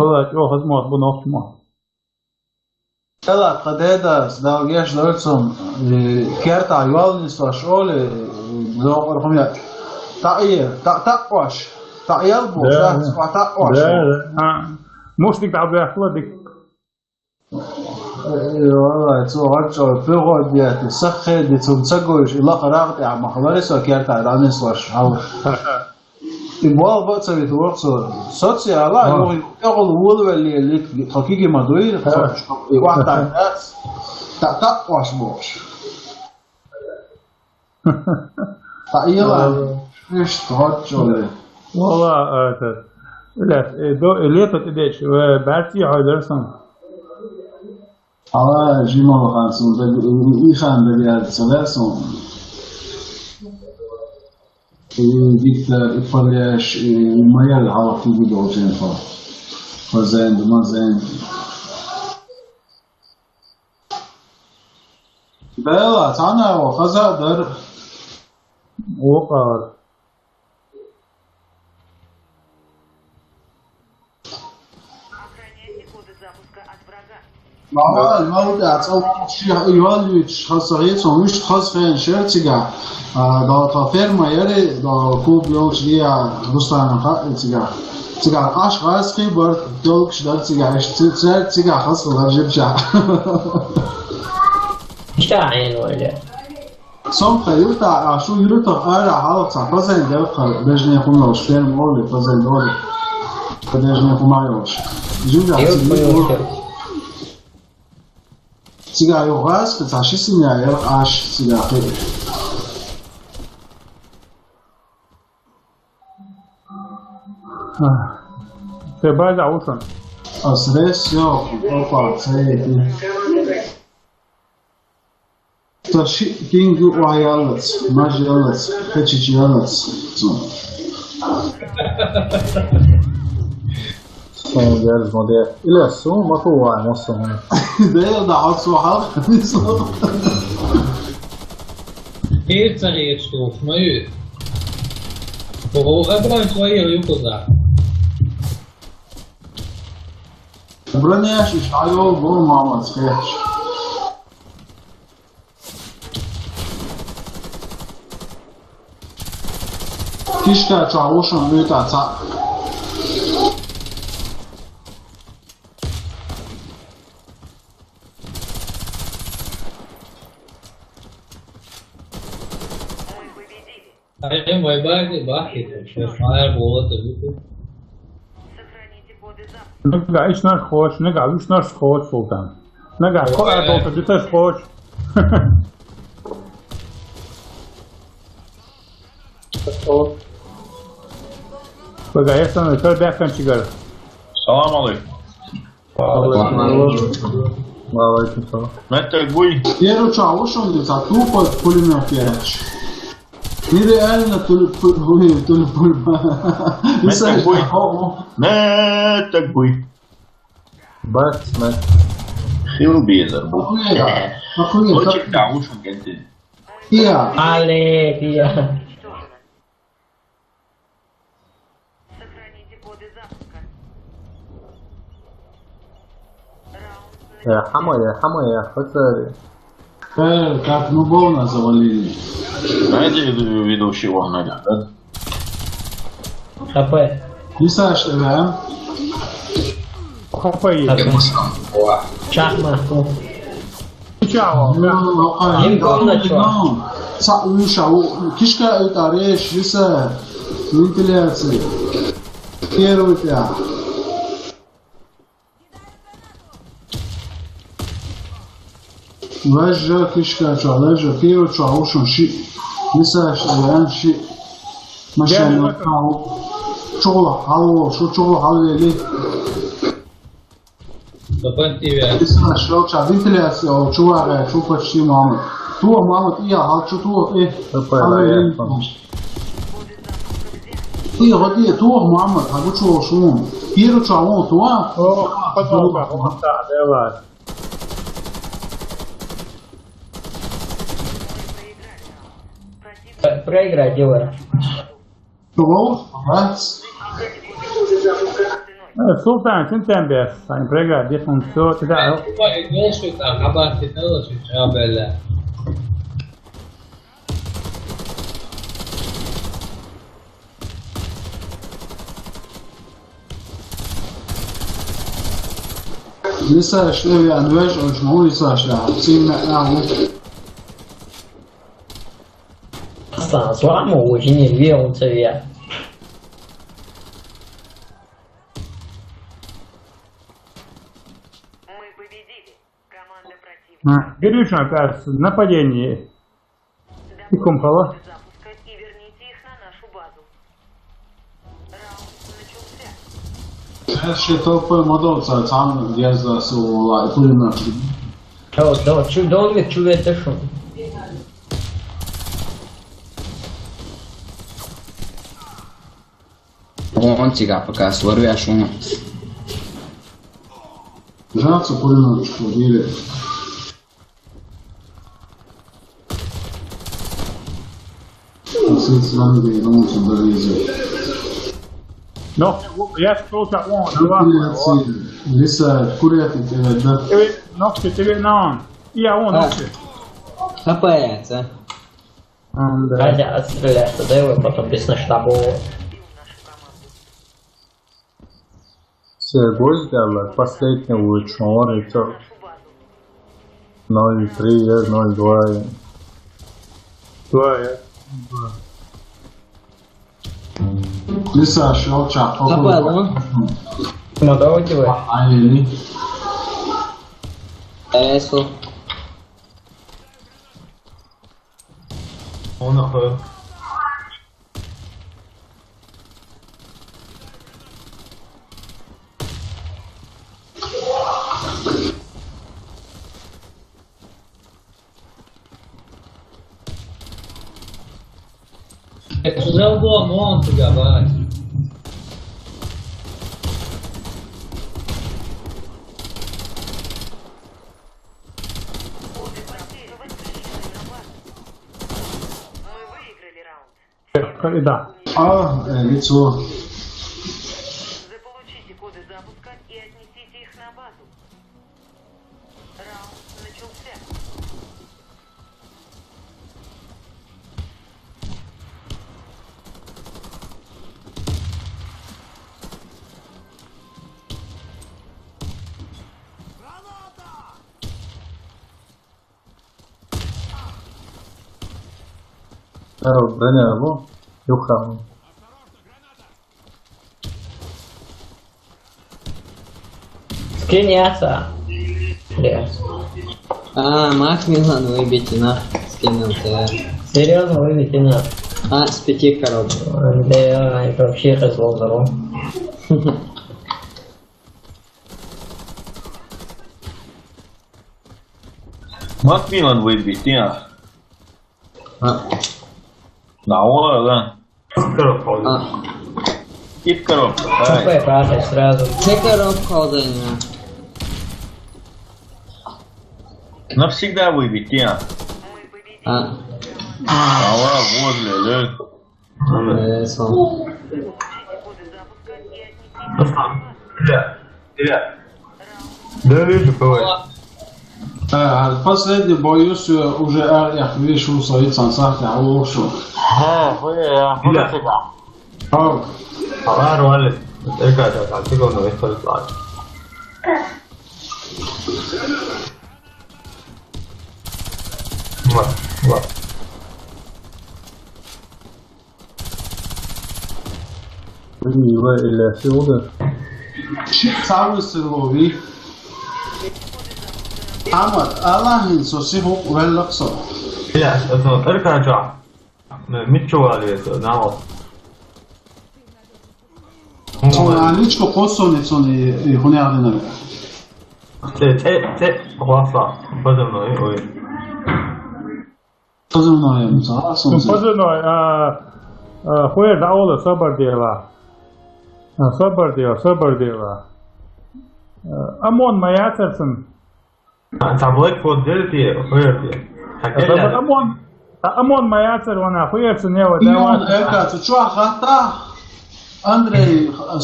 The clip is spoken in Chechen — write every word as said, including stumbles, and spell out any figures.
Валлахь, чӀогӀа хаза мотт бу нохчийн мотт. Ала, тха деда, Дала гешт дойла цунна, э, кертахь йол нисдеш олу, э, докъар хӀума яц. ТӀаъе, тӀа-, тӀаъош, тӀаъел бохуш, да, дац, да. ТӀаъош. Да, да. А, мушник дӀабаьхкина дика. Э, валлахь, цо гӀаччо пуьгӀо дети, саххе ди, цунна ца гойтуш, и лакха рагӀ тӀехь ма хилари со кертахь дӀанисдеш хьал. И болх бан а ца витара цо. Соци ала, а, юха тӀехула волавелла лита, тхо киги ма дуй, тхо, и охьатаьӀ дац, тӀа-, тӀаъош бохуш. ТӀаъела, а, иштта гӀаччо ле. Валла, а, это, лет, э, до, э, лето тӀедеъча, э, баьрций хьой дара сан. Хьала жималла хан цунна даг, и хан даг яьлла ца лаьа суна. И Виктор, и Палеш, и Майер хьалха куьйга долчу хьо. Хазен, Мазен. Дела, цхьана а ву, хаза а дара. Вокхар. Охраняйте коды запуска от врага. Ма вай, ма ву тӀе, цӀа ву, шен йоллуьйтуш хаза ца хета суна, вуьшта хаза хенаш яра цигахь. А, дала тхан ферма яра, дала куба йолчу лия Руслана хаьа цигахь. Цигахь Ӏаш гӀазкхий бара, долгаш дара цигахь, иштта ци-, цаьрга цигахь хаза хилар жимчахь. Иштта Ӏийна вай. Со-м тхан юьртахь, а, шун юьртах ара хьалха цхьа фазен делкхара, бежне хӀума йолуш, ферма олу, фазен долу, бежне хӀума йолуш. Жимчахь цига ю-, цигахь юха гӀазкхи цхьа ши синя яра Ӏаш цигахь кхин. Те база Ӏушун. Ас рес йо, опа, цаети. Ца шиъ кӀинг ю охьа яллац, маж яллац, кхечич яллац. Суна герз ма де. Иле суна ма хӀу вай, ма суна. Дела да хьо цо хьалха нисо. Эр ца гӀерташ долуш ма ю. Боху, абран свои юкъуза. Бронеш иш хьайо бо мамас хеш. Кишка чохь ву шуна муьтӀахь цхьаъ. Айхьа вай баьрга бахкийта, шаьш маьра болу а ца буьту. Нагахь ишнаш кхочу, нагахь вуьшнаш кхочу, Султан. Нагахь кхоъ долчу диташ кхочу. Багахь яхана кара баьхканчигара. Салам алейкум. Ва алейкум салам. Меттиг буй? Первый чохь ву шуна цхьа тупо пулемёт яхаш. Нереально тулуп-, пу-, пулемёт. Меттиг буй? Меттиг буй? Бац, мет. Хил безар бу. Ахуя, ахуя, Лучик, да, ву шуна кентин. Иа. Але, иа. Сохраните коды запуска. Раунд Э, хьама, э, хьама, э, хӀоцари. Э, как мы Бона завалили. Знаете, ведущий вон, наверное, да? ХП. Лисаш, э, ХП есть. ХП. Шахмат. Чао. Им комнат чё? Са уша, у, кишка это реш, лиса, вентиляция. Первый пя. Лажа кишка чохь, лажа кийо чохь ву шун шиъ. Мисаш, лан шиъ. Машина чохь ву. Чохь хьало, шу чохь хьалвели. Мисаш, шо ча вентиляция, о, чувара, чу почти мама. Ту мама, и я, хал чу ту, э. Хьалвели. Тхье гӀо де, тоху, Мухьаммад, хьан гучу волуш ву? ХӀера чохь ву, тоху? О, хьан чохь ву? Проиграй, делай. Чу волуш? Вац? Э, Султан, синтем бес, сайн преград, дихун, всё, тебя. Ма, и гол шут, а, хабар, ты дал, шут, а, бля. Лисаш, э, я, ну, веш, он, ну, Лисаш, я, сильно, а, ну. Астан, слава, очень верил тебе. Мы победили. Команда противника. А, Гришин опять нападение. Тихом, хала. Запуска и верните их на нашу базу. Раунд начался. Her şey topu model sa tam yazda su olay puluna. Давай, давай, чё, давай, чё это шо? Вон тебя пока сорвешь, он. Жаль, что пулемёт, что били. Син сам да и он сюда лезет. Но, я что-то он, два. Лиса, курят и тебе, да? Тебе, ногти тебе на он. Я он, а, ногти. Капается. Ам, да. Хотя отстрелять туда его, потом без штабу. Все, гвоздь дала, последний луч, он это ноль три, э, ноль два, э. Два, э. Два. Лиса, шёл, чак, Капа, попробуй. Ну? Ну, давайте вы. А, а, или? Эсу. Он охуел. Взял бы он, он тебя, бать. Мы выиграли раунд. Э, да. А, э, лицо. Заполучите коды запуска и отнесите их на базу. Раунд начался. Здорово, броня, во. Юха. Скиняться. Блядь. А, Макмиллан выбить на скинул тебя. Серьёзно, выбить на. А, с пяти коробок. Да, это вообще развал здоров. Макмиллан выбить, не? А. На, ола, да. Коробка. А. И в коробку, давай. Кафе падай сразу. Че коробка, да, не? Навсегда выбить, не? А. Ала, возле, да? Э, сам. Аслан, привет. Привет. Да, вижу, давай. А, последний боюсь, э, уже, а, я вижу, что и сам сам, я лучше. Э, хуя, я хуя. Привет. Тебя. Ау. Ала, Руалес. Эрка, да, да, ты главное, это ладно. Вот, вот. Блин, Ила, Ила, всё, да? Ши, самый силовый. Амад, Аллахин соси хук веллаксо. Ила, это, Эрка, да. Ме, мичо валиса, намо. Цо аничко косони цони и хуни адина. Те, те, те, хуаса. Позывной, ой. Позывной, м, са, Ну, сонце. Позывной, а, а, хуер да ола собар дела. А, собар дела, собар дела. А, амон маяцерсен. А, та Black Flag дерти, хуерти. Та А, собар гелла. Амон, а, амон маяцер вана, хуер сен ева, Ион, давай. Эка, цу чуа хата, Андрей, а,